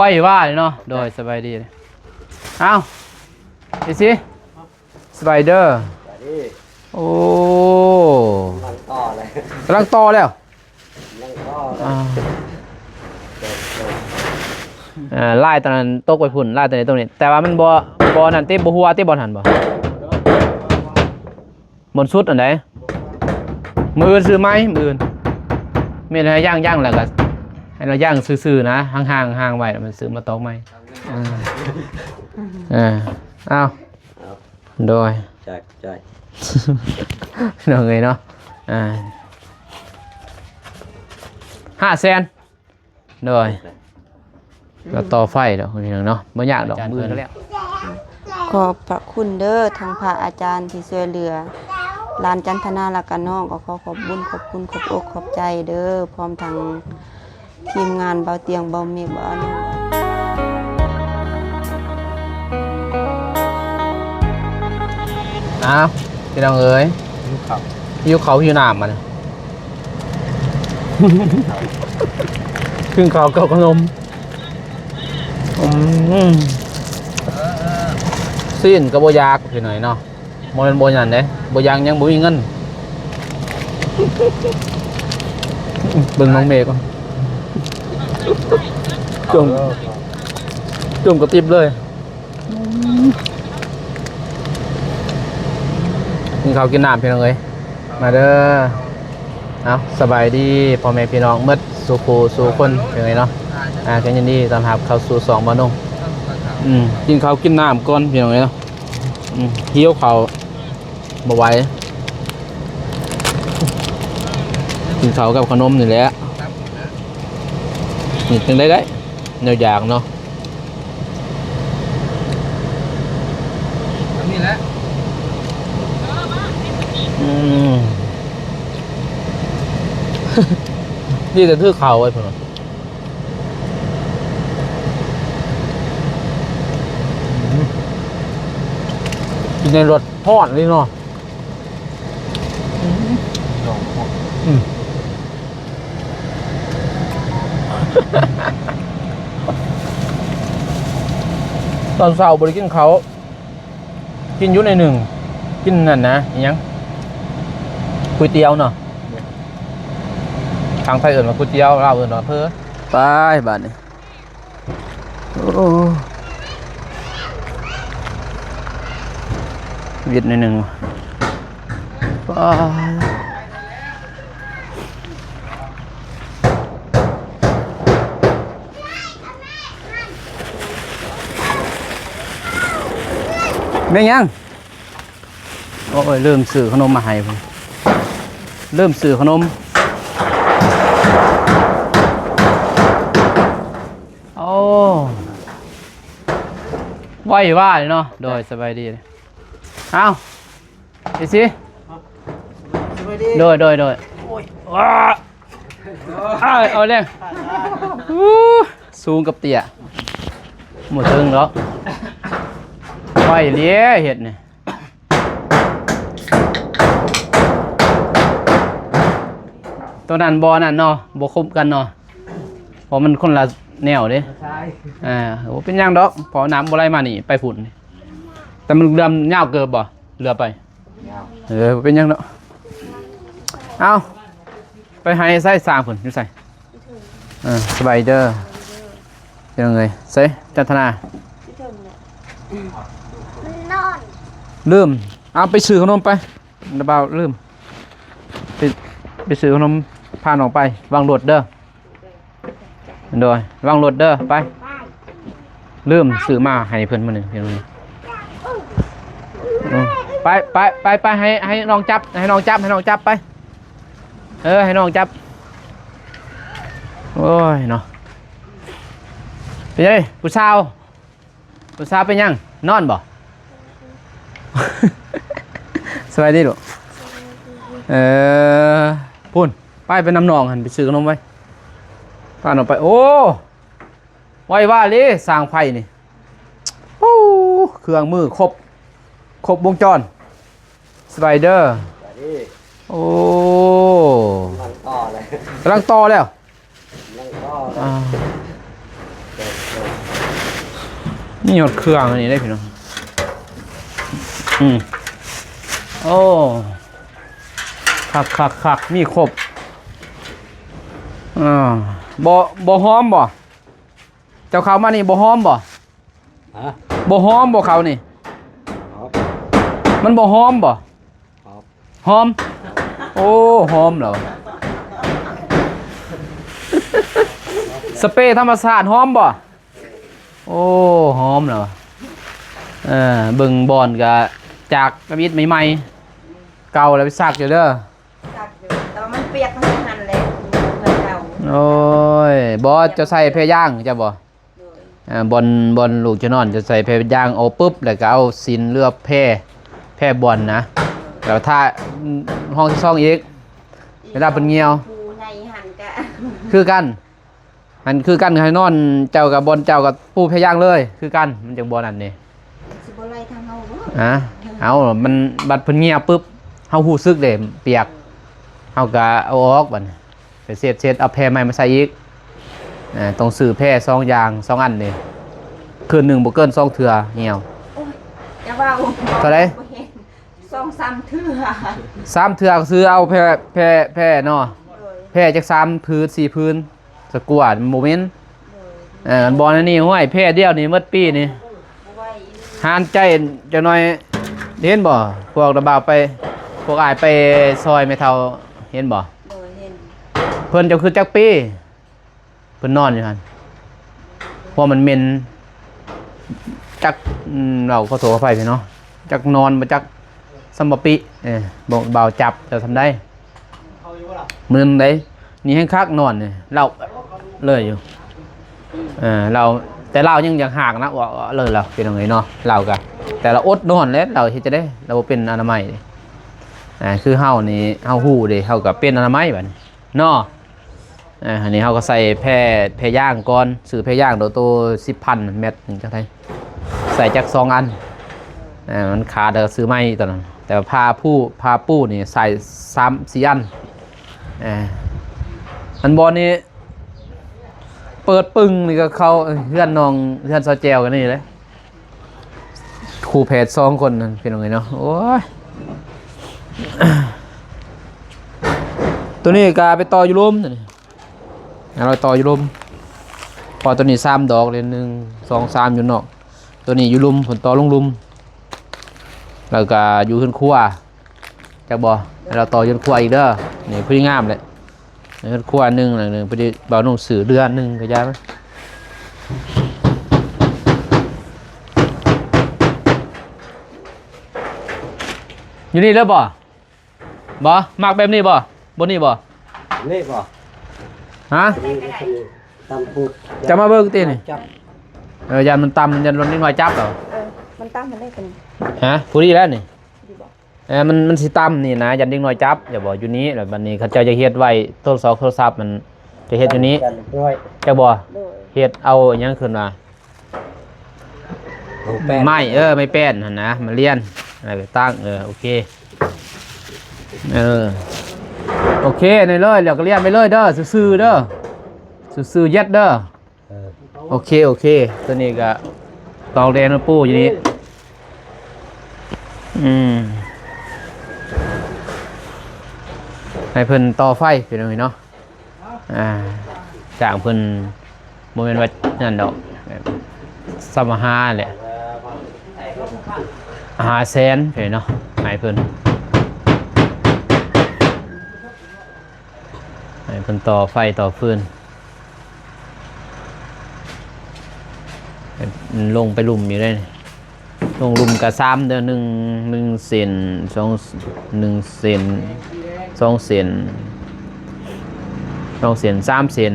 ໄປວ່າເລີຍເນາະ. ໂດຍ ສະບາຍດີ. ເອົ້າ ເອຊີ ສະບາຍດີ. ໂອ້ ກຳລັງຕໍ່ເລີຍ ກຳລັງຕໍ່ແລ້ວ. ຍັງກໍ ອ່າ ເອີ ລາຍຕອນນັ້ນຕົກໄປພຸ້ນ ລາຍຕອນນີ້ຕົກນີ້ ແຕ່ວ່າມັນບໍ່ ບໍ່ນັ້ນຕິ ບໍ່ຮົ່ວຕິ ບ່ອນຫັ້ນບໍ່? ບ່ອນສຸດອັນໃດ? ມື້ອື່ນຊື້ໃໝ່ ມື້ອື່ນ ແມ່ນໃຫ້ຍ່າງໆ ແລ້ວກໍໃຫ້ລາວຍ່າງຊື່ໆ ນະ ຫ່າງໆ ຫ່າງໄວ້ ແລ້ວມັນຊື້ມາຕອກໃໝ່. ອ່າ ເອີ ເອົ້າ ເອົ້າ ໂດຍ ຈັກໃຈ ນ້ອງເອີຍເນາະ. ອ່າ ຫ້າແສນ ໂດຍ ແລ້ວຕໍ່ໄຟດອກພີ່ນ້ອງເນາະ ບໍ່ຍາກດອກ ມື້ອື່ນກໍແລ້ວ. ຂອບພະຄຸນເດີທັງພະອາຈານທີ່ຊ່ວຍເຫຼືອຫຼານຈັນທະນາ ແລ້ວກະນ້ອງ ກໍຂໍຂອບບຸນຂອບຄຸນ ຂອບອົກຂອບໃຈເດີ ພ້ອມທັງທີມງານເບົາຕຽງ ເບົາເມກ ເບົາອານງ. ອ້າວ ພີ່ນ້ອງເອີຍ ຫິວເຂົ້າ ຫິວເຂົ້າຫິວນ້ຳ ບາດນີ້ ກິນເຂົ້າກັບຂະໜົມ. ອືມ ຊີ້ນກໍບໍ່ຢາກພີ່ນ້ອງເນາະ ບໍ່ແມ່ນບໍ່ຫຍັງເດ້ ບໍ່ຢາກຫຍັງ ບໍ່ມີເງິນ. ເບິ່ງນ້ອງເມກ ຈຸ່ມ ຈຸ່ມກະຕິບເລີຍ. ກິນເຂົ້າກິນນ້ຳພີ່ນ້ອງເອີຍ ມາເດີ. ເອົ້າ ສະບາຍດີພໍ່ແມ່ພີ່ນ້ອງໝົດສູ່ຄູ່ສູ່ຄົນພີ່ນ້ອງເອີຍເນາະ. ອ່າ ກໍຍິນດີຕ້ອນຮັບເຂົ້າສູ່ຊ່ອງບ່າວນົງ. ອືມ ກິນເຂົ້າກິນນ້ຳກ່ອນພີ່ນ້ອງເອີຍເນາະ. ອືມ ຫິວເຂົ້າບໍ່ໄຫວ ກິນເຂົ້າກັບຂະໜົມນີ້ແຫຼະ. ນີ້ຈັ່ງໃດໄດ້ ແນວຢາກເນາະ. ແບບນີ້ແຫຼະ ອືມ ນີ້ແຕ່ຖືເຂົ້າໄວ້ພຸ້ນ. ກິນໃນລົດຮ້ອນເລີຍເນາະ. ອືມ ຕອນເຊົ້າບໍ່ໄດ້ກິນເຂົ້າ ກິນຢູ່ໜ້ອຍໜຶ່ງ ກິນນັ້ນນະ ອີຫຍັງ ກ໋ວຍຕຽວເນາະ. ທາງໄທເອີ້ນວ່າກ໋ວຍຕຽວ ລາວເອີ້ນວ່າເຝີ. ໄປບາດນີ້. ໂອ້ ຫວຽດໜ້ອຍໜຶ່ງ. ປາ ແມ່ນຫຍັງ? ໂອ້ຍ ລືມຊື້ຂະໜົມມາໃຫ້ພຸ້ນ ລືມຊື້ຂະໜົມ. ໂອ້ ໄວວ່າເນາະ. ໂດຍ ສະບາຍດີ. ເອົ້າ ເອຊີ ສະບາຍດີ. ໂດຍ ໂດຍ ໂດຍ. ໂອ້ຍ ອ້າ ເອົາແລ້ວ ອູ້ ສູງກັບເຕ້ຍ ບໍ່ເຖິງດອກ ໄວເລີຍເຮັດນີ້. ໂຕນັ້ນບໍ່ນັ້ນເນາະ ບໍ່ຄົບກັນເນາະ ເພາະມັນຄົນລະແນວເດ້. ອ່າ ບໍ່ເປັນຫຍັງດອກ ເພາະນ້ຳບໍ່ໄຫຼມານີ້ ໄປພຸ້ນ. ແຕ່ມັນເຫຼືອມຍາວເກີບບໍ່? ເຫຼືອໄປ ຍາວ. ເອີ ບໍ່ເປັນຫຍັງດອກ. ເອົ້າ ໄປໃຫ້ໃສ່ສາງພຸ້ນ ຢູ່ໃສ? ເອີ ສະບາຍດີເດີ ເປັນຫຍັງເອີຍ? ໃສ ຈັນທະນາ? ມັນນອນ ລືມ. ເອົາ ໄປຊື້ຂະໜົມໄປ ລະບ່າວລືມ ໄປ ໄປຊື້ຂະໜົມ ພານ້ອງໄປ ວາງລົດເດີ. ໂດຍ ລະວັງລົດເດີ ໄປ ລືມຊື້ມາໃຫ້ເພິ່ນມື້ໜຶ່ງ ພີ່ນ້ອງ. ອືມ ໄປ ໄປ ໄປ ໄປ ໃຫ້ ໃຫ້ນ້ອງຈັບ ໃຫ້ນ້ອງຈັບ ໃຫ້ນ້ອງຈັບໄປ. ເອີ ໃຫ້ນ້ອງຈັບ. ໂອ້ຍເນາະ ເປັນຫຍັງ ຜູ້ສາວ? ຜູ້ສາວເປັນຫຍັງ ນອນບໍ່? ສະບາຍດີລູກ. ເອີ ພຸ້ນ ໄປ ໄປນຳນ້ອງຫັ້ນ ໄປຊື້ຂະໜົມໄວ້ ພານ້ອງໄປ. ໂອ້ ໄວວ່າເລີ ຊ່າງໄຟນີ້. ໂອ້ ເຄື່ອງມືຄົບ ຄົບວົງຈອນ. ສະບາຍດີ ສະບາຍດີ. ໂອ້ ກຳລັງຕໍ່ເລີຍ ກຳລັງຕໍ່ແລ້ວ. ຍັງກໍ ອ່າ ເປີດ ເປີດ ມີຮອດເຄື່ອງອັນນີ້ເດ້ພີ່ນ້ອງ. ອືມ ໂອ້ ຄັກໆໆ ມີຄົບ. ອ່າ ບໍ່ ບໍ່ຫອມບໍ່? ເຈົ້າເຂົ້າມານີ້ບໍ່ຫອມບໍ່? ຮະ? ບໍ່ຫອມບໍ່ເຂົ້ານີ້? ຫອມ. ມັນບໍ່ຫອມບໍ່? ຫອມ. ຫອມ? ໂອ້ ຫອມແລ້ວ. ສະເປທຳມະຊາດຫອມບໍ່? ໂອ້ ຫອມແລ້ວ. ເອີ ເບິ່ງບ່ອນກະຈາກທຳອິດໃໝ່ໆ ເກົ່າແລ້ວໄປຊັກຢູ່ເດີ. ຊັກຢູ່ ແຕ່ວ່າມັນປຽກ ມັນຫັ້ນແຫຼະ ເໝືອນເກົ່າ. ໂອ້ຍ ບໍ່ ເຈົ້າໃສ່ແພຢາງເຈົ້າບໍ່? ໂດຍ. ເອີ ບ່ອນ ບ່ອນລູກຈະນອນ ເຈົ້າໃສ່ແພຢາງອອກປຶບ ແລ້ວກໍເອົາສິນ ຫຼືວ່າແພ ແພບ່ອນນະ ແລ້ວຖ້າຫ້ອງທີສອງອີກ ເວລາເພິ່ນຍ່ຽວ ຜູ້ໃຫຍ່ຫັ້ນກະຄືກັນ. ຫັ້ນຄືກັນ ໃຫ້ນອນເຈົ້າກັບບ່ອນເຈົ້າກັບປູແພຢາງເລີຍ ຄືກັນ ມັນຈັ່ງບໍ່ນັ້ນເດ້. ຊິບໍ່ໄລ່ທາງເຮົາບໍ່? ອາ ເອົາ ມັນບັດເພິ່ນຍ່ຽວປຶບ ເຮົາຮູ້ສຶກເດ້ປຽກ ເຮົາກະເອົາອອກບັດນີ້ ໄປເຊັດເສັດ ເອົາແພໃໝ່ມາໃສ່ອີກ. ອາ ຕ້ອງຊື້ແພສອງຢ່າງ ສອງອັນນີ້ ຄືນໜຶ່ງບໍ່ເກີນສອງເທື່ອຍ່ຽວ. ໂອ້ຍ ຢ່າເວົ້າ. ເທົ່າໃດ? ບໍ່ເຫັນ ສອງສາມເທື່ອ ສາມເທື່ອກໍຊື້ເອົາແພ ແພ ແພເນາະ. ໂດຍ. ແພຈັກສາມຜືນ ສີ່ຜືນ ສະກວດມັນບໍ່ເໝັນ. ໂດຍ. ເອີ ອັນບ່ອນອັນນີ້ ຫ້ວຍ ແພດຽວນີ້ໝົດປີນີ້ ບໍ່ໄຫວອີ່ຫຼີ ຫານໃຈຈັກໜ່ອຍ. ເຫັນບໍ່ ພວກລະບ່າວໄປ ພວກອ້າຍໄປຊ່ອຍແມ່ເຖົ້າ ເຫັນບໍ່? ໂດຍ ເຫັນ. ເພິ່ນເຈົ້າຄືຈັກປີ? ເພິ່ນນອນຢູ່ຫັ້ນ ເພາະມັນເໝັນ ຈັກ ອືມ ເວົ້າຂໍໂທດຂໍອະໄພພີ່ນ້ອງ ຈັກນອນບໍ່ຈັກ ສຳບະປິ ເອີ ບໍ່ ບ່າວຈັບເຈົ້າສ່ຳໃດ ມຶນເດ້. ນີ້ແຮງຄັກນອນນີ້ ເລົາເລີຍຢູ່ ເອີ ເລົາ ແຕ່ເລົາຍັງຢາກຫາກນະ ເວົ້າເລີຍລາວ ພີ່ນ້ອງເອີຍເນາະ. ເລົາກະ ແຕ່ລາວອົດນອນແຫຼະ ເລົາເຮັດຈັ່ງໃດ ລາວບໍ່ເປັນອະນາໄມເດ້. ອ່າ ຄືເຮົານີ້ ເຮົາຮູ້ເດ້ ເຮົາກະເປັນອະນາໄມບັດນີ້ເນາະ. ອ່າ ອັນນີ້ເຮົາກໍໃສ່ແພ ແພຢາງກ່ອນ ຊື້ແພຢາງໂດໂຕ ສິບພັນ ແມັດໜຶ່ງຈັ່ງໃດ ໃສ່ຈັກສອງອັນ. ອ່າ ມັນຂາດແລ້ວກໍຊື້ໃໝ່ຕອນນັ້ນ ແຕ່ວ່າຜ້າປູ ຜ້າປູນີ້ໃສ່ສາມສີ່ອັນ. ອ່າ ອັນບ່ອນນີ້ເປີດປຶ້ງນີ້ກໍເຂົ້າເຮືອນນ້ອງ ເຮືອນສາວແຈ່ວກັນນີ້ແຫຼະ. ຄູ່ແຝດສອງຄົນນັ້ນ ພີ່ນ້ອງເອີຍເນາະ. ໂອ້ຍ ໂຕນີ້ກະໄປຕໍ່ຢູ່ລຸ່ມ ໂຕນີ້ ເອົາໄປຕໍ່ຢູ່ລຸ່ມ ເພາະໂຕນີ້ສາມດອກເລີຍ ໜຶ່ງ ສອງ ສາມ ຢູ່ນອກ ໂຕນີ້ຢູ່ລຸ່ມ ເພິ່ນຕໍ່ລົງລຸ່ມ ແລ້ວກະຢູ່ເຮືອນຄົວ ຈັກບໍ່ ໃຫ້ລາວຕໍ່ເຮືອນຄົວອີກເດີ. ນີ້ພໍດີງາມແຫຼະ. ເຮືອນຄົວໜຶ່ງ ຫຼັງໜຶ່ງ ພໍດີບ່າວນຸ່ງຊື້ເດືອນໜຶ່ງກໍຢ່າ. ຢູ່ນີ້ເລີຍບໍ່? ບໍ່ ມັກແບບນີ້ບໍ່? ບ່ອນນີ້ບໍ່? ນີ້ບໍ່? ຮະ? ຕຳພຸດ ຈະມາເບິ່ງຕິນີ້? ຈັບ ເອີ ຢ້ານມັນຕຳ ຢ້ານເດັກນ້ອຍຈັບເອົາ. ເອີ ມັນຕຳມັນໄດ້ຕົວນີ້ ຮະ? ພໍດີແລ້ວນີ້ ດີບໍ່? ເອີ ມັນ ມັນຊິຕຳນີ້ນະ ຢ້ານເດັກນ້ອຍຈັບ ຢ່າບໍ່ຢູ່ນີ້ ແລ້ວບັດນີ້ເຂົາເຈົ້າຈະເຮັດໄວ້ໂທລະສັບ ໂທລະສັບມັນຈະເຮັດຢູ່ນີ້ ຈັກບໍ່? ໂດຍ ເຮັດເອົາຫຍັງຂຶ້ນມາ ໄມ້ແປ້ນ ໄມ້ ເອີ ໄມ້ແປ້ນຫັ້ນນະ ມາລຽນ ແລ້ວກໍຕັ້ງ ເອີ ໂອເຄ ເອີ ໂອເຄ ນີ້ເລີຍ ແລ້ວກໍລຽນໄປເລີຍເດີ ຊື່ໆເດີ ຊື່ໆເຢັດເດີ. ເອີ ໂອເຄ ໂອເຄ ຕົວນີ້ກະຕອກແດງນຳປູຢູ່ນີ້ ອືມ ໃຫ້ເພິ່ນຕໍ່ໄຟ ພີ່ນ້ອງເອີຍເນາະ. ອ່າ ຈ້າງເພິ່ນ ບໍ່ແມ່ນວ່ານັ້ນດອກ ແບບ ສຳມາຫາແຫຼະ ຫ້າແສນ ພີ່ນ້ອງເນາະ ໃຫ້ເພິ່ນ ໃຫ້ເພິ່ນຕໍ່ໄຟຕໍ່ຟືນ ລົງໄປລຸ່ມຢູ່ເດ້ ລົງລຸ່ມກະສາມເດີ ໜຶ່ງ ໜຶ່ງເຊັນ ສອງ ໜຶ່ງເຊັນ ສອງເຊັນ ສອງເຊັນ ສາມເຊັນ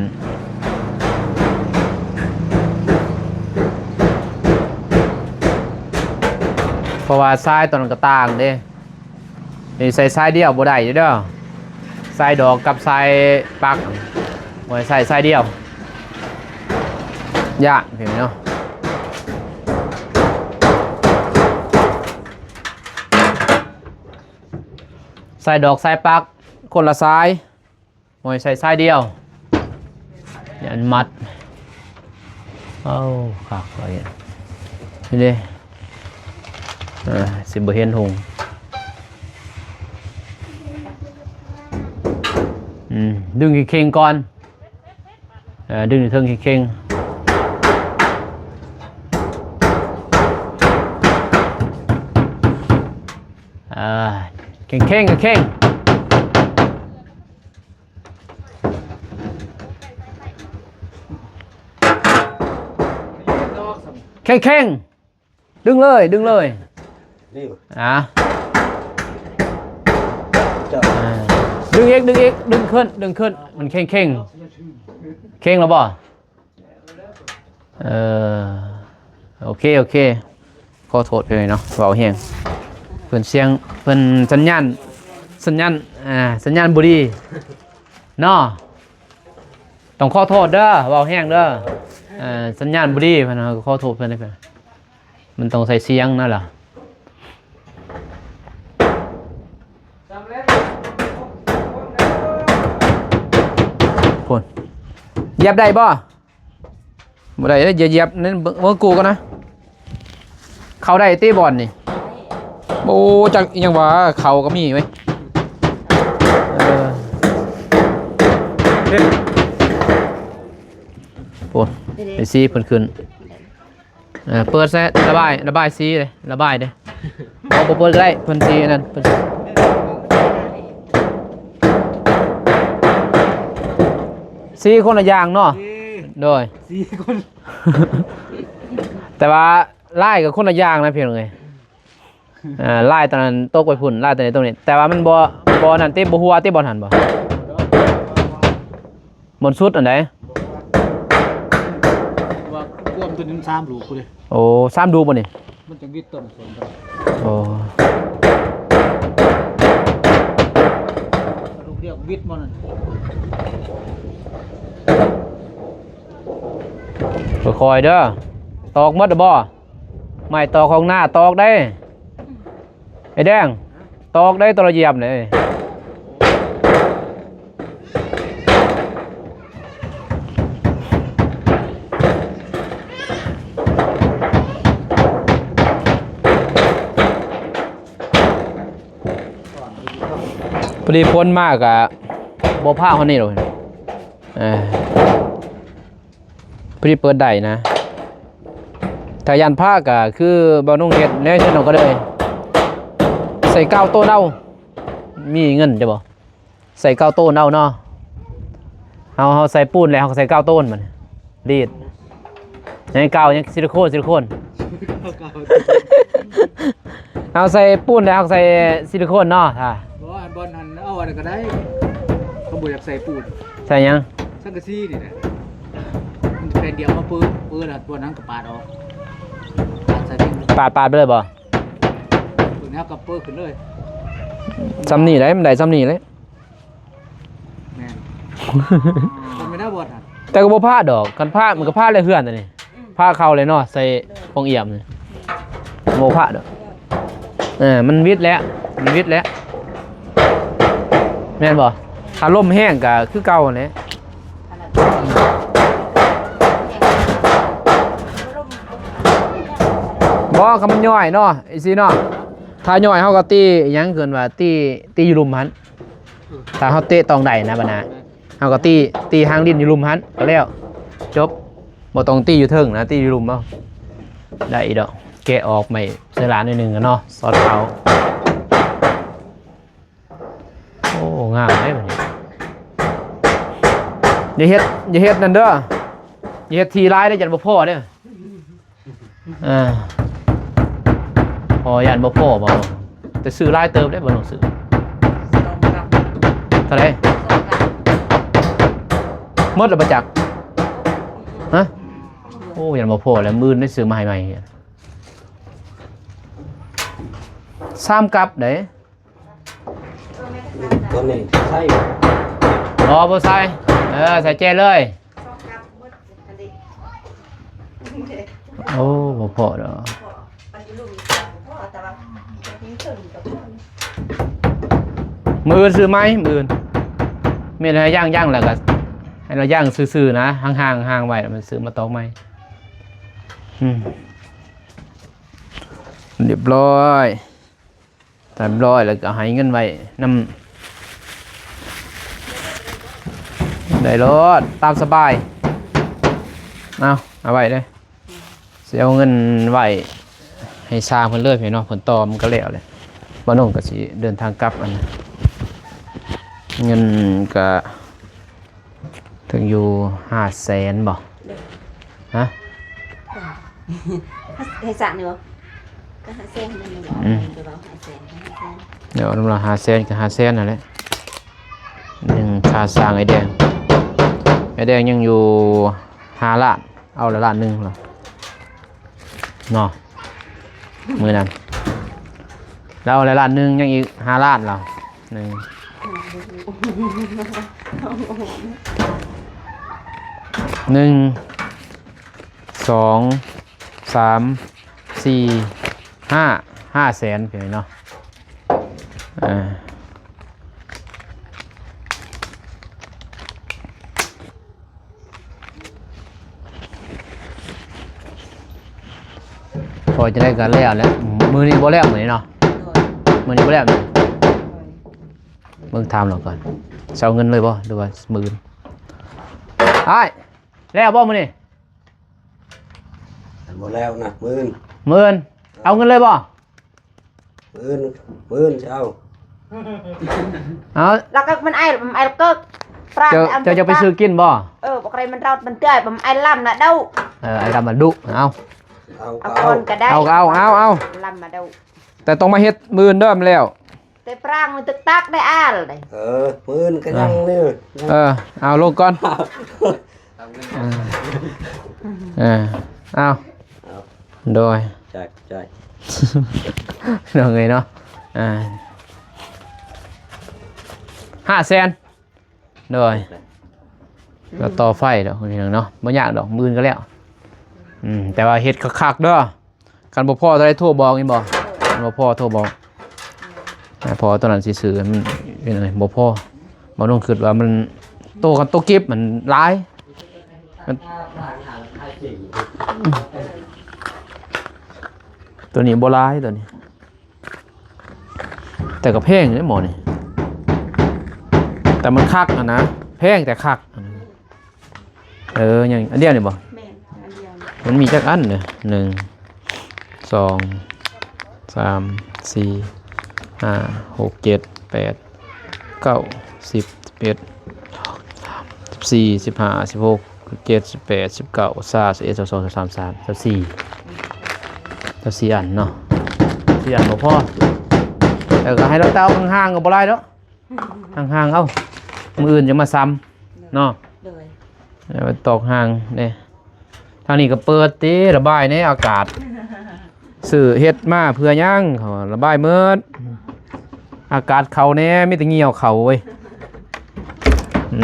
ເພາະວ່າຊາຍຕອນນັ້ນກະຕ່າງເດ້. ນີ້ໃສ່ຊາຍດຽວບໍ່ໄດ້ເດີ ຊາຍດອກກັບຊາຍປັກ ບໍ່ໃຫ້ໃສ່ຊາຍດຽວ ຢ້ານພີ່ນ້ອງເນາະ ຊາຍດອກຊາຍປັກຄົນລະຊາຍ. ໂອ້ຍ ໃສ່ຊາຍດຽວ ຢ້ານມັດ ເອົາ ຄັກເລີຍ ນີ້ເດ້ ເອີ ຊິບໍ່ເຫັນຫຸງ ອືມ ດຶງເຄັ່ງໆກ່ອນ ເອີ ດຶງເທິງເຄັ່ງໆ ເອີ ເຄັ່ງໆ ເຄັ່ງໆ ເຄັ່ງໆ ດຶງເລີຍ ດຶງເລີຍ ນີ້ ອ່າ ເຈົ້າ ອ່າ ດຶງອີກ ດຶງອີກ ດຶງຂຶ້ນ ດຶງຂຶ້ນ ມັນເຄັ່ງໆ ເຄັ່ງແລ້ວບໍ່? ເອີ ໂອເຄ ໂອເຄ ຂໍໂທດເພິ່ນເນາະ ເວົ້າແຮງ ເພິ່ນສຽງ ເພິ່ນສັນຍານ ສັນຍານ ອ່າ ສັນຍານບໍ່ດີເນາະ ຕ້ອງຂໍໂທດເດີ ເວົ້າແຮງເດີ ເອີ ສັນຍານບໍ່ດີ ເພິ່ນ ຂໍໂທດເພິ່ນເດີ ມັນຕ້ອງໃສ່ສຽງນັ້ນລະ ພຸ້ນ ຢຽບໄດ້ບໍ່? ບໍ່ໄດ້ເດ້ ຢຽບ ຢຽບນັ້ນ ເບິ່ງ ເບິ່ງກູກ່ອນນະ ເຂົ້າໄດ້ຕິບ່ອນນີ້ ໂອ້ ຈັກອີ່ຫຍັງຫວາ ເຂົ້າກໍມີເວີຍ ເອີ ໂອ້ ໄອຊີເພິ່ນຂຶ້ນ ເອີ ເປີດໃສ່ ລະບາຍ ລະບາຍສີເດ້ ລະບາຍເດ້ ບໍ່ ບໍ່ເປີດກໍໄດ້ ເພິ່ນສີອັນນັ້ນ ເພິ່ນສີຄົນລະຢ່າງເນາະ ເອີ ໂດຍ ສີຄົນ ແຕ່ວ່າລາຍກໍຄົນລະຢ່າງນະພີ່ນ້ອງເອີຍ ເອີ ລາຍຕອນນັ້ນຕົກໄປພຸ້ນ ລາຍຕອນນີ້ຕົກນີ້ ແຕ່ວ່າມັນບໍ່ ບໍ່ນັ້ນຕິ ບໍ່ຮົ່ວຕິ ບ່ອນຫັ້ນບໍ່? ບ່ອນສຸດອັນໃດ? ວ່າກວມຕົວນີ້ມັນສາມລູກພຸ້ນເດ້ ໂອ້ ສາມລູກບໍ່ນີ້? ມັນຈັ່ງວິດຕົ້ນສົນ ໂອ້ ລູກດຽວວິດໝົດນັ້ນ ຄ່ອຍໆເດີ ຕອກໝົດແລ້ວບໍ່? ໄມ້ຕອກຂອງໜ້າຕອກໄດ້ ໄອ້ແດງ ຕອກໄດ້ຕອນລະຢຽບນີ້ ພໍດີຝົນມາກະບໍ່ພາເຮົານີ້ດອກ ເອີ ພໍດີເປີດໄດ້ນະ ຖ້າຢ້ານພາກະຄືບ່າວນຸ່ງເຮັດແນວຊັ້ນເນາະ ກໍເລີຍໃສ່ກາວໂຕນເອົາ ມີເງິນຢູ່ບໍ່? ໃສ່ກາວໂຕນເອົາເນາະ ເຮົາ ເຮົາໃສ່ປູນແລ້ວເຮົາກໍໃສ່ກາວໂຕນບັດນີ້ ລີດ ຍັງກາວ ຍັງຊິລິໂຄນ ຊິລິໂຄນ ເຮົາໃສ່ປູນແລ້ວເຮົາໃສ່ຊິລິໂຄນເນາະ ຖ້າ ບໍ່ ອັນບ່ອນຫັ້ນເອົາອັນນັ້ນກໍໄດ້ ເຂົາບໍ່ຢາກໃສ່ປູນ ໃສ່ຫຍັງ? ສັງກະສີນີ້ແຫຼະ ມັນແຜ່ນດຽວມາເປີດ ເປີດແລ້ວບ່ອນນັ້ນກໍປາດອອກ ປາດໃສ່ ປາດ ປາດໄປເລີຍບໍ່? ເບິ່ງແລ້ວກໍເປີດຂຶ້ນເລີຍ ຊ່ຳນີ້ໄດ໋ ມັນໄດ້ຊ່ຳນີ້ເລີຍ ແມ່ນ ກໍໄດ້ບໍ່ທັນ ແຕ່ກໍບໍ່ພາດອກ ຄັນພາດມັນກໍພາດແລ້ວເຮືອນອັນນີ້ ພາເຂົ້າເລີຍເນາະ ໃສ່ປ່ອງອຽມນີ້ ບໍ່ພາດດອກ ເອີ ມັນວິດແລ້ວ ມັນວິດແລ້ວ ແມ່ນບໍ່? ຖ້າລົມແຮງກໍຄືເກົ່າຫັ້ນແຫຼະ ບໍ່ ຄັນມັນຍ້ອຍເນາະ ຈັ່ງຊີ້ເນາະ ຖ້າຍ້ອຍເຮົາກໍຕີຫຍັງ ເອີ້ນວ່າຕີ ຕີຢູ່ລຸ່ມຫັ້ນ ຖ້າເຮົາເຕະຕ້ອງໄດ້ນະ ບັດນະ ເຮົາກໍຕີ ຕີຫາງດິນຢູ່ລຸ່ມຫັ້ນກໍແລ້ວ ຈົບ ບໍ່ຕ້ອງຕີຢູ່ເທິງນະ ຕີຢູ່ລຸ່ມເອົາ ໄດ້ອີກດອກ ແກະອອກໄມ້ໃສ່ຫຼານໜ້ອຍໜຶ່ງເນາະ ສອດເອົາ. ໂອ້ ງາມເດ້ບັດນີ້ ຢ່າເຮັດ ຢ່າເຮັດນັ້ນເດີ ຢ່າເຮັດທີ່ຫຼາຍເດີ ຢ້ານບໍ່ພໍເດີ ເອີ ພໍຢ້ານບໍ່ພໍບໍ່ ແຕ່ຊື້ຫຼາຍເຕີບເດ້ບໍ່ຕ້ອງຊື້ ເທົ່າໃດ? ໝົດແລ້ວບໍ່ຈັກ ຮະ? ໂອ້ ຢ້ານບໍ່ພໍແລ້ວ ມື້ອື່ນໄດ້ຊື້ມາໃຫ້ໃໝ່ ສາມກັບເດ້. ຕົວນີ້ໃສ່ ອໍ ບໍ່ໃສ່ ເອີ ໃສ່ແຈເລີຍ ໂອ້ ບໍ່ພໍດອກ ມື້ອື່ນຊື້ໃໝ່ ມື້ອື່ນ ແມ່ນໃຫ້ຍ່າງໆ ແລ້ວກໍໃຫ້ລາວຍ່າງຊື່ໆ ນະ ຫ່າງໆ ຫ່າງໄວ້ ແລ້ວມັນຊື້ມາຕອກໃໝ່ ອືມ. ຮຽບຮ້ອຍ ຕາມຮ້ອຍ ແລ້ວກໍໃຫ້ເງິນໄວ້ນຳ ໄດ້ໂລດ ຕາມສະບາຍ. ເອົາ ເອົາໄວ້ເດີ້ ຊິເອົາເງິນໄວ້ໃຫ້ຊ່າງເພິ່ນເລີຍພີ່ນ້ອງ ເພິ່ນຕໍ່ມັນກໍແລ້ວແຫຼະ. ບ່າວນົງກໍຊິເດີນທາງກັບ ອັນ ເງິນກໍ ເຖິງຢູ່ຫ້າແສນບໍ່? ໂດຍ ຮະ? ໃຫ້ສະນີ້ບໍ່? ກໍຫ້າແສນນັ້ນແຫຼະ. ອືມ ແມ່ນແຕ່ວ່າຫ້າແສນ ຫ້າແສນ ດຽວນຳລາວຫ້າແສນ ກໍຫ້າແສນນັ້ນແຫຼະ. ຍັງຄ່າສ້າງອ້າຍແດງ ອ້າຍແດງຍັງຢູ່ຫ້າລ້ານ ເອົາລະລ້ານໜຶ່ງລະ ເນາະ ມື້ນັ້ນລາວໄດ້ລ້ານໜຶ່ງ ຍັງອີກຫ້າລ້ານລາວ ໜຶ່ງ ໜຶ່ງ ສອງ ສາມ ສີ່ ຫ້າ ຫ້າແສນ ພີ່ນ້ອງເນາະ. ເອີ ພໍຈະໄດ້ກັນແລ້ວແຫຼະ ມື້ນີ້ບໍ່ແລ້ວ ມື້ນີ້ເນາະ ໂດຍ ມື້ນີ້ບໍ່ແລ້ວ ໂດຍ ເບິ່ງຖາມລາວກ່ອນ ຊິເອົາເງິນເລີຍບໍ່ ຫຼືວ່າມື້ອື່ນ? ອ້າຍ ແລ້ວບໍ່ມື້ນີ້? ບໍ່ແລ້ວນະ ມື້ອື່ນ ມື້ອື່ນ ເອົາເງິນເລີຍບໍ່? ມື້ອື່ນ ມື້ອື່ນຊິເອົາ ເອົາ ລະກໍມັນໄອ ມັນໄອລະກໍ ເຈົ້າ ເຈົ້າຈະໄປຊື້ກິນບໍ່? ເອີ ບໍ່ໄດ້ມັນເອົາ ມັນເຕືອຍ ມັນໄອລຳນະດຸ ເອີ ໄອລຳນະດຸ ເອົາ ເອົາ ເອົາກ່ອນກໍໄດ້ ເອົາ ເອົາ ເອົາ ເອົາ ລຳນະດຸ ແຕ່ຕ້ອງມາເຮັດມື້ອື່ນເດີ ແລ້ວ ແຕ່ປຣາງມັນຕຶກຕັກໄດ້ອາລໄດ໋ ເອີ ມື້ອື່ນກໍຍັງນີ້ ເອີ ເອົາລົງກ່ອນ ເອີ ເອົາ ເອົາ ໂດຍ ໃຈ ໃຈ ນ້ອງເອີຍເນາະ ອ່າ ຫ້າແສນ ໂດຍ ກໍຕໍ່ໄຟດອກພີ່ນ້ອງເນາະ ບໍ່ຍາກດອກ ມື້ອື່ນກໍແລ້ວ ອືມ ແຕ່ວ່າເຮັດຄັກໆເດີ. ຄັນບໍ່ພໍເທົ່າໃດໂທບອກ ເຫັນບໍ່? ຄັນບໍ່ພໍໂທບອກ ໃຫ້ພໍຕອນນັ້ນຊິຊື້ ມັນເປັນຫຍັງບໍ່ພໍ ບໍ່ຕ້ອງຄິດວ່າມັນ ໂຕ ຄັນໂຕເກັບມັນຫຼາຍ ມັນ ໂຕນີ້ບໍ່ຫຼາຍ ໂຕນີ້ ແຕ່ກໍແພງເດ້ໝໍນີ້ ແຕ່ມັນຄັກຫັ້ນນະ ແພງແຕ່ຄັກ. ເອີ ຍັງອັນດຽວນີ້ບໍ່? ແມ່ນ ອັນດຽວນີ້. ມັນມີຈັກອັນເດີ? ໜຶ່ງ ສອງ ສາມ ສີ່ ຫ້າ ຫົກ ເຈັດ ແປດ ເກົ້າ ສິບ ສິບເອັດ ສິບສອງ ສິບສາມ ສິບສີ່ ສິບຫ້າ ສິບຫົກ ສິບເຈັດ ສິບແປດ ສິບເກົ້າ ຊາວ ຊາວເອັດ ຊາວສອງ ຊາວສາມ ຊາວສີ່ ຊາວສີ່ອັນເນາະ ສີ່ອັນບໍ່ພໍ. ເອີ ກໍໃຫ້ລາວເຕົ້າຫ່າງໆ ກໍບໍ່ຫຼາຍດອກ. ຫ່າງໆ ເອົາ ມື້ອື່ນຈະມາຊຳເນາະ ໂດຍ ແລ້ວຕອກຫ່າງເດ້. ທາງນີ້ກໍເປີດຕິ ລະບາຍແດ່ອາກາດ ຊື້ເຮັດມາເພື່ອຫຍັງ ເຂົາວ່າລະບາຍໝົດ ອາກາດເຂົ້າແດ່ ມີແຕ່ຍ່ຽວເຂົ້າເວີຍ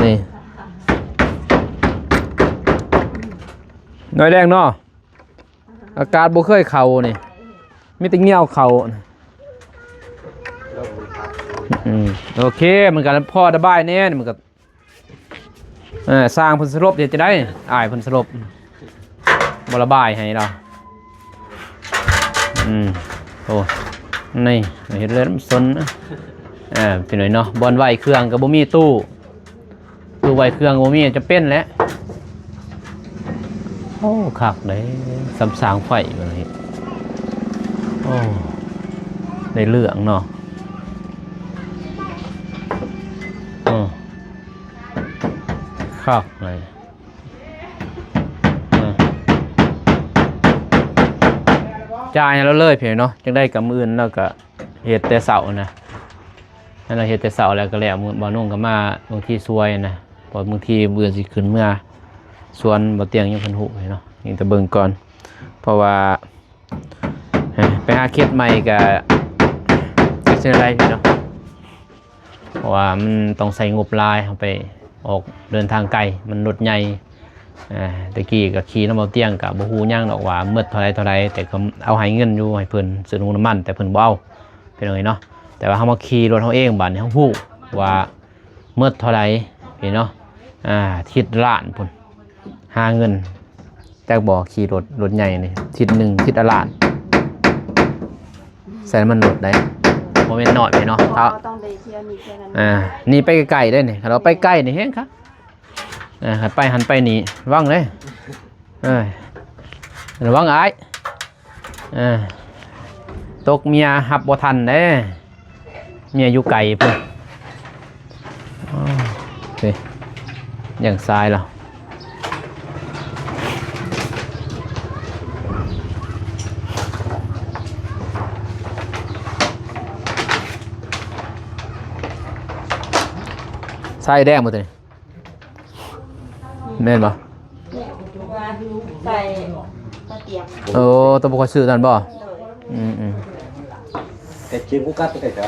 ນີ້ ນ້ອຍແດງເນາະ. ອາກາດບໍ່ເຄີຍເຂົ້ານີ້ ມີແຕ່ຍ່ຽວເຂົ້າ. ອືມ ໂອເຄ ມັນກໍພໍລະບາຍແດ່ ມັນກໍ ເອີ ຊ່າງເພິ່ນສະຫຼົບເຮັດຈັ່ງໃດ ອ້າຍເພິ່ນສະຫຼົບ ບໍ່ລະບາຍໃຫ້ລາວ. ອືມ ໂອ້ ນີ້ເຮັດເລີຍມັນສົນ ເອີ ພີ່ນ້ອງເນາະ ບ່ອນໄວ້ເຄື່ອງກໍບໍ່ມີ ຕູ້ ຕູ້ໄວ້ເຄື່ອງບໍ່ມີ ຈຳເປັນແຫຼະ. ໂອ້ ຄັກເດ້ ສ່ຳສ້າງໄຟເບິ່ງນີ້ ໂອ້ ໄດ້ເລື່ອງເນາະ ໂອ້ ຄັກເລີຍ ເອີ ຈ່າຍໃຫ້ລາວເລີຍ ພີ່ນ້ອງເນາະ. ຈັ່ງໃດກໍມື້ອື່ນລາວກໍເຮັດແຕ່ເຊົ້ານະ ໃຫ້ລາວເຮັດແຕ່ເຊົ້າແລ້ວກໍແລ້ວ ມື້ ບ່າວນຸ່ງກໍມາ ບາງທີຊ່ວຍນະ ເພາະບາງທີເບື່ອຊິຂຶ້ນເມືອສວນ ບໍ່ຕຽງຍັງເພິ່ນຮູ້ເນາະ ຍັງແຕ່ເບິ່ງກ່ອນ ເພາະວ່າ ເອີ ໄປຫາເຂດໃໝ່ກໍຈັກຊິແນວໃດພີ່ນ້ອງ ເພາະວ່າມັນຕ້ອງໃຊ້ງົບຫຼາຍ ເຮົາໄປອອກເດີນທາງໄກ ມັນລົດໃຫຍ່ ເອີ ແຕ່ກີ້ກໍຂີ່ນຳເບົາຕຽງ ກໍບໍ່ຮູ້ຫຍັງດອກວ່າໝົດເທົ່າໃດເທົ່າໃດ ແຕ່ກໍເອົາໃຫ້ເງິນຢູ່ ໃຫ້ເພິ່ນຊື້ນ້ຳມັນ ແຕ່ເພິ່ນບໍ່ເອົາ ພີ່ນ້ອງເອີຍເນາະ. ແຕ່ວ່າເຮົາມາຂີ່ລົດເຮົາເອງ ບາດນີ້ເຮົາຮູ້ວ່າໝົດເທົ່າໃດ ພີ່ນ້ອງເນາະ ອາ ທິດລະລ້ານພຸ້ນ ຫາເງິນ ຈັກບໍ່ ຂີ່ລົດ ລົດໃຫຍ່ນີ້ ທິດໜຶ່ງ ທິດລະລ້ານ ໃສ່ນ້ຳມັນລົດໄດ້ ບໍ່ແມ່ນນ້ອຍເດ້ເນາະ ເພາະເຮົາຕ້ອງໄດ້ເທື່ອນີ້ເທື່ອນັ້ນ ອ່າ ນີ້ໄປໄກໆເດ້ນີ້ ຄັນເຮົາໄປໄກນີ້ແຮງຄັກ ອ່າ ໄປຫັ້ນໄປນີ້ ລະວັງເດ້ ເອີ ລະວັງອ້າຍ ເອີ ຕົກເມຍຮັບບໍ່ທັນເດ້ ເມຍຢູ່ໄກພຸ້ນ ໂອ້ຍ ຍັງຊາຍລະ ຊາຍແດງບໍ່ຕົວນີ້? ແມ່ນບໍ່? ໃສ່ກະຕຽມ ໂອ້ ຕົວບໍ່ຄ່ອຍຊື້ນັ້ນບໍ່? ໂດຍ ອືມໆ ເຮັດກິນກູກັດໄດ້ເດີ.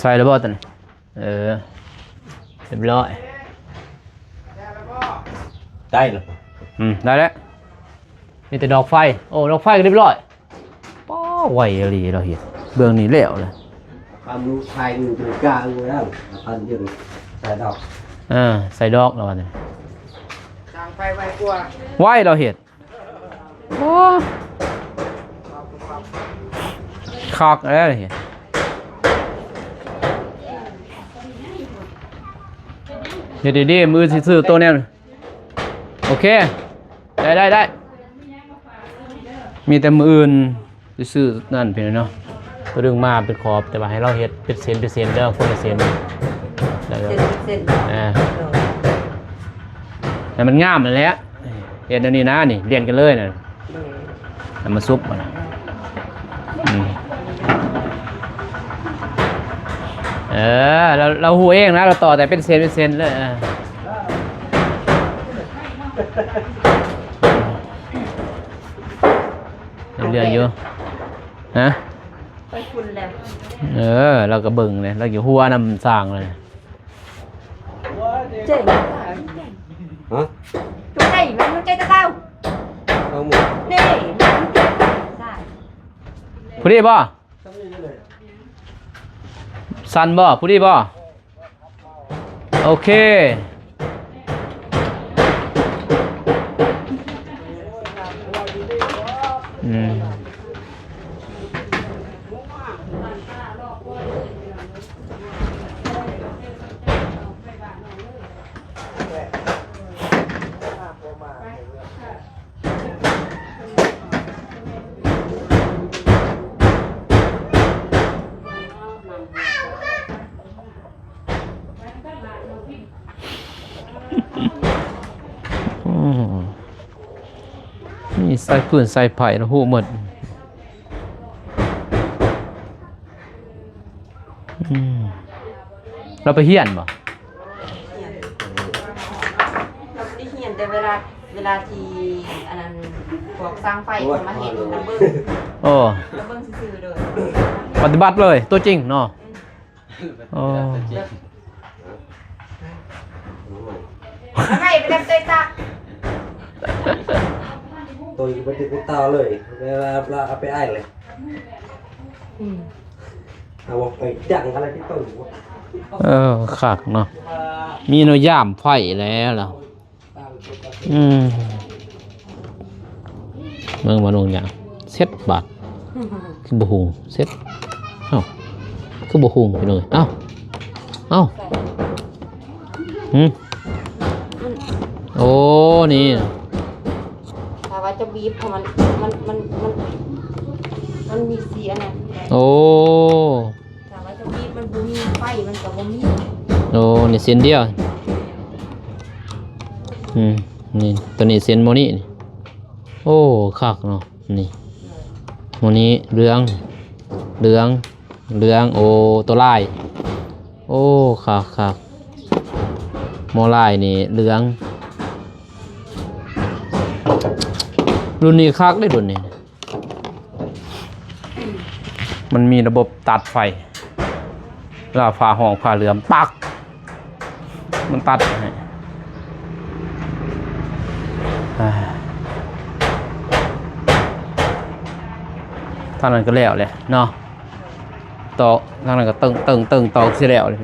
ໃສ່ແລ້ວບໍ່ຕົວນີ້? ເອີ ຮຽບຮ້ອຍ ໄດ້ແລ້ວ ອືມ ໄດ້ແລ້ວ ມີແຕ່ດອກໄຟ ໂອ້ ດອກໄຟກໍຮຽບຮ້ອຍ ປ້າ ໄວອີ່ຫຼີລາວເຮັດ ເບື້ອງນີ້ແລ້ວລະ ຄວາມຮູ້ໄທຢູ່ເມກາຢູ່ແລ້ວ ຄັນຢູ່ໃສ່ດອກ ເອີ ໃສ່ດອກແລ້ວວ່າ ຊ່າງໄຟໄວກວ່າ ໄວລາວເຮັດ. ໂອ້ ຄັກແລ້ວນີ້ ເຮັດດີໆ ມື້ອື່ນຊິຊື້ໂຕແນວນີ້ ໂອເຄ ໄດ້ໆ ມີແຕ່ມື້ອື່ນ ຊື່ໆນັ້ນພີ່ນ້ອງເນາະ ໂຕດຶງມາເປັນຂອບ ແຕ່ວ່າໃຫ້ລາວເຮັດເປັນເສັ້ນເປັນເສັ້ນເດີ ຄົນລະເສັ້ນ ເສັ້ນເປັນເສັ້ນ ອ່າ ໂດຍ ໃຫ້ມັນງາມນັ້ນແຫຼະ ເຮັດແນວນີ້ນະ ນີ້ລຽນກັນເລີຍນະ ໂດຍ ເອົາມາຊຸບມັນນະ ອືມ ເອີ ລາວ ລາວຮູ້ເອງນະ ລາວຕໍ່ແຕ່ເປັນເສັ້ນເປັນເສັ້ນເລີຍ ເອີ. ເລື່ອຍຢູ່ ຮະ ໄປພຸ້ນແລ້ວ ເອີ ລາວກໍເບິ່ງເລີຍ ລາວຢູ່ຫົວນຳຊ່າງເລີຍ ເກັ່ງ ຮະ ໂຕໃດມັນໃຈຕະເກົ້າ ເອົາໝູ່ ນີ້ ພໍດີບໍ່? ຊັ້ນບໍ່? ພໍດີບໍ່? ໂອເຄ ອືມ ອືມ ມີສາຍຟືນສາຍໄຟ ລະຮູ້ໝົດ. ອືມ ລາວໄປຮຽນບໍ່? ຮຽນ ລາວໄດ້ຮຽນແຕ່ເວລາ ເວລາທີ່ອັນນັ້ນ ພວກຊ່າງໄຟເຂົາມາເຮັດ ລາວເບິ່ງ ໂອ້ ລາວເບິ່ງຊື່ໆເດີ ປະຕິບັດເລີຍ ຕົວຈິງເນາະ ອືມ ໂອ້ ໃຫ້ໄປນຳເຕະຕາ ໂຕຢູ່ປະຕິບັດເລີຍ ເວລາເອົາໄປອ້າຍເລີຍ ອືມ ເອົາໄປດັງອະໄລທີ່ໂຕ ເອີ ຄັກເນາະ ມີແນວຢາມໄຟແລ້ວລະ. ອືມ ເບິ່ງວ່າໜຸ່ງຫຍັງ ເຊັດບາດ ຄືບໍ່ຫຸງ ເຊັດ ເອົ້າ ຄືບໍ່ຫຸງພີ່ນ້ອງເອີຍ ເອົ້າ ເອົ້າ ຫື ໂອ້ ນີ້ ຖ້າວ່າຈະບີບ ເພາະມັນ ມັນ ມັນ ມັນ ມັນມີສີອັນນັ້ນ ໂອ້ ຖ້າວ່າຈະມີ ມັນບໍ່ມີໄຟ ມັນກໍບໍ່ມີ ໂອ້ ນີ້ເສັ້ນດຽວ ອືມ ນີ້ ໂຕນີ້ເສັ້ນໂມນີ້ນີ້ ໂອ້ ຄັກເນາະ ນີ້ ໂມນີ້ເຫຼືອງ ເຫຼືອງ ເຫຼືອງ ໂອ້ ໂຕລາຍ ໂອ້ ຄັກໆ ໂມລາຍນີ້ເຫຼືອງ ລຸ້ນນີ້ຄັກເດ້ ລຸ້ນນີ້. ມັນມີລະບົບຕັດໄຟ ລາວຝາຫ້ອງຝາເຫຼືອມປັກ ມັນຕັດໃຫ້ ອ່າ ທາງນັ້ນກໍແລ້ວແຫຼະເນາະ ຕອກ ທາງນັ້ນກໍຕຶ້ງໆໆ ຕອກຊິແລ້ວເລີຍ.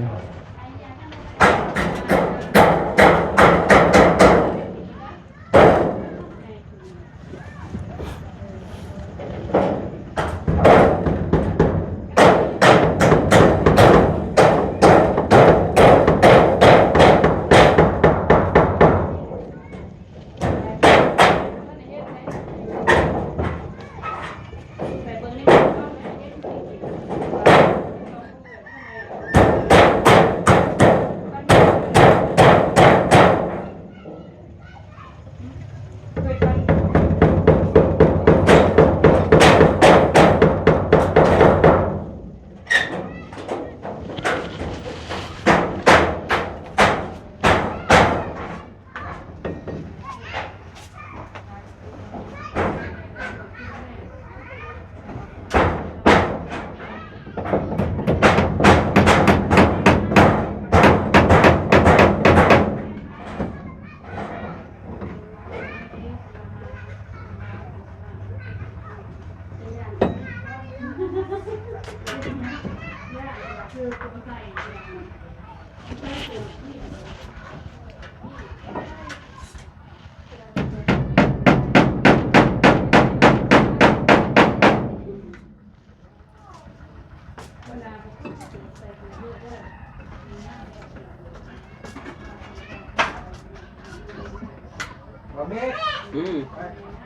ອືມ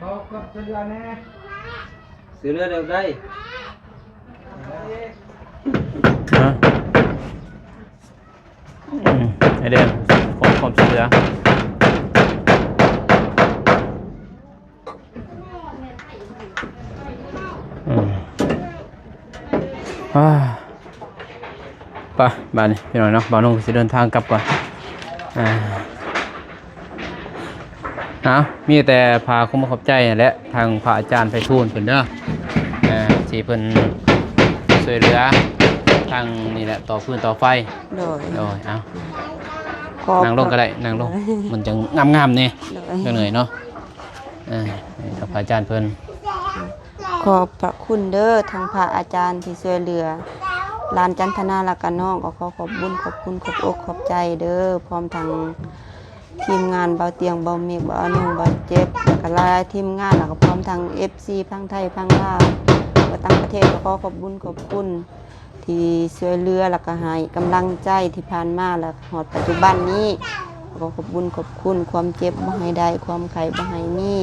ຂໍຄວາມຊ່ວຍເຫຼືອແດ່ ຊ່ວຍເຫຼືອແນວໃດ? ຮະ? ອືມ ໃຫ້ແດ່ ຂໍຄວາມຊ່ວຍເຫຼືອ. ອືມ ອາ ໄປ ບາດນີ້ພີ່ນ້ອງເນາະ ບ່າວນົງຊິເດີນທາງກັບກ່ອນ. ອາ ເອົາ ມີແຕ່ພາຄວາມຂອບໃຈຫັ້ນແຫຼະ ທາງພະອາຈານໄພທູນເພິ່ນເດີ ອາ ທີ່ເພິ່ນຊ່ວຍເຫຼືອທາງນີ້ແຫຼະ ຕໍ່ຟືນຕໍ່ໄຟ. ໂດຍ ໂດຍ ເອົາ ຂອບ ນັ່ງລົງກໍໄດ້ ນັ່ງລົງ ໂດຍ ມັນຈັ່ງງາມໆແດ່. ໂດຍ ຈັກໜ້ອຍເນາະ. ເອີ ໃຫ້ກັບພະອາຈານເພິ່ນ ຂອບພະຄຸນເດີ ທັງພະອາຈານທີ່ຊ່ວຍເຫຼືອຫຼານຈັນທະນາ ແລ້ວກະນ້ອງ ກໍຂໍຂອບບຸນຂອບຄຸນ ຂອບອົກຂອບໃຈເດີ ພ້ອມທັງທີມງານເບົາຕຽງ ເບົາເມກ ເບົາອານຸ ເບົາເຈັບ ແລ້ວກະຫຼາຍທີມງານ ແລ້ວກະພ້ອມທັງເອັຟຊີ ທັງໄທ ທັງລາວ ແລ້ວກະຕ່າງປະເທດ ກໍຂໍຂອບບຸນຂອບຄຸນ ທີ່ຊ່ວຍເຫຼືອ ແລ້ວກໍໃຫ້ກຳລັງໃຈທີ່ຜ່ານມາ ແລະ ຮອດປັດຈຸບັນນີ້ ກໍຂອບບຸນຂອບຄຸນ ຄວາມເຈັບບໍ່ໃຫ້ໄດ້ ຄວາມໄຂ້ບໍ່ໃຫ້ມີ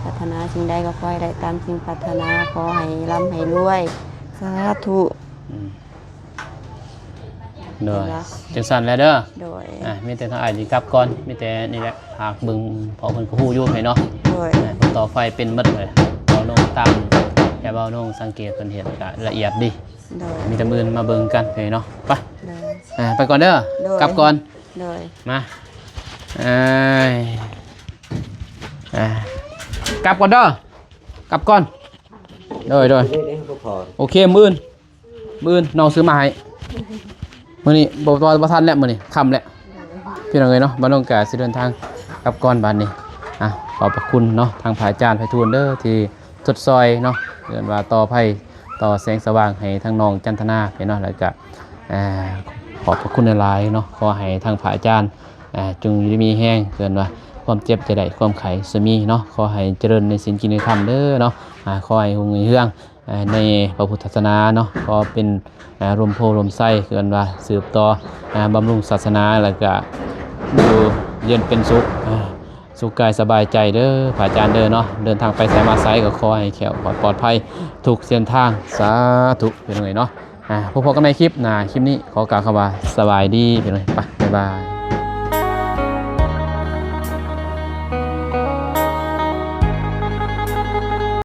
ປາດຖະໜາສິ່ງໃດກໍຂໍໃຫ້ໄດ້ຕາມສິ່ງປາດຖະໜາ ຂໍໃຫ້ລ່ຳໃຫ້ລວຍ ສາທຸ. ອືມ ໂດຍ ເຫັນບໍ່? ຈັ່ງຊັ້ນແຫຼະເດີ ໂດຍ ອ່າ ມີແຕ່ທາງອ້າຍຊິກັບກ່ອນ ມີແຕ່ນີ້ແຫຼະ ຝາກເບິ່ງ ເພາະເພິ່ນກໍຮູ້ຢູ່ເນາະ ໂດຍ ອ່າ ເພິ່ນຕໍ່ໄຟເປັນໝົດເລີຍ ເບົານົງຕາມ ແຕ່ເບົານົງສັງເກດເພິ່ນເຮັດກໍລະອຽດດີ. ໂດຍ ມີແຕ່ມື້ອື່ນມາເບິ່ງກັນເລີຍເນາະ ໄປ ໂດຍ ອ່າ ໄປກ່ອນເດີ ໂດຍ ກັບກ່ອນ ໂດຍ ມາ ເອີຍ ອ່າ ກັບກ່ອນເດີ ກັບກ່ອນ ໂດຍ ໂດຍ ໂອເຄ ມື້ອື່ນ ມື້ອື່ນນ້ອງຊື້ມາໃຫ້ ມື້ນີ້ບໍ່ ບໍ່ ບໍ່ທັນແລ້ວ ມື້ນີ້ຄ່ຳແລ້ວ ພີ່ນ້ອງເອີຍເນາະ ບ່າວນົງກະຊິເດີນທາງກັບກ່ອນບາດນີ້ ອ່າ ຂອບພະຄຸນເນາະ ທາງພະອາຈານໄພທູນເດີ ທີ່ຊົດຊ່ອຍເນາະ ເອີ້ນວ່າຕໍ່ໄຟ ຕໍ່ແສງສະຫວ່າງໃຫ້ທາງນ້ອງຈັນທະນາເນາະ ແລ້ວກະ ອ່າ ຂອບພະຄຸນຫຼາຍໆເນາະ ຂໍໃຫ້ທາງພະອາຈານ ອ່າ ຈົ່ງຢູ່ດີມີແຮງ ເອີ້ນວ່າຄວາມເຈັບຈະໄດ້ ຄວາມໄຂ້ຈະມີເນາະ ຂໍໃຫ້ຈະເລີນໃນສິນກິນໃນທຳເດີເນາະ ອ່າ ຂໍໃຫ້ຮຸ່ງໃຫ້ເຮືອງ ອ່າ ໃນພະພຸດທະສາສະໜາເນາະ ຂໍເປັນ ອ່າ ຮົ່ມໂພຮົ່ມໄຊ ເອີ້ນວ່າສືບຕໍ່ ອ່າ ບຳລຸງສາສະໜາ ແລ້ວກະຢູ່ເຢັນເປັນສຸກ ອ່າ ສຸກກາຍສະບາຍໃຈເດີ ພະອາຈານເດີເນາະ ເດີນທາງໄປໃສມາໃສກໍຂໍໃຫ້ແຄ້ວຄອດປອດໄພທຸກເສັ້ນທາງ ສາທຸ ພີ່ນ້ອງເອີຍເນາະ ອ່າ ພົບກັນໃໝ່ຄລິບໜ້າ ຄລິບນີ້ຂໍກ່າວຄຳວ່າສະບາຍດີ ພີ່ນ້ອງເອີຍ ໄປ ບາຍບາຍ.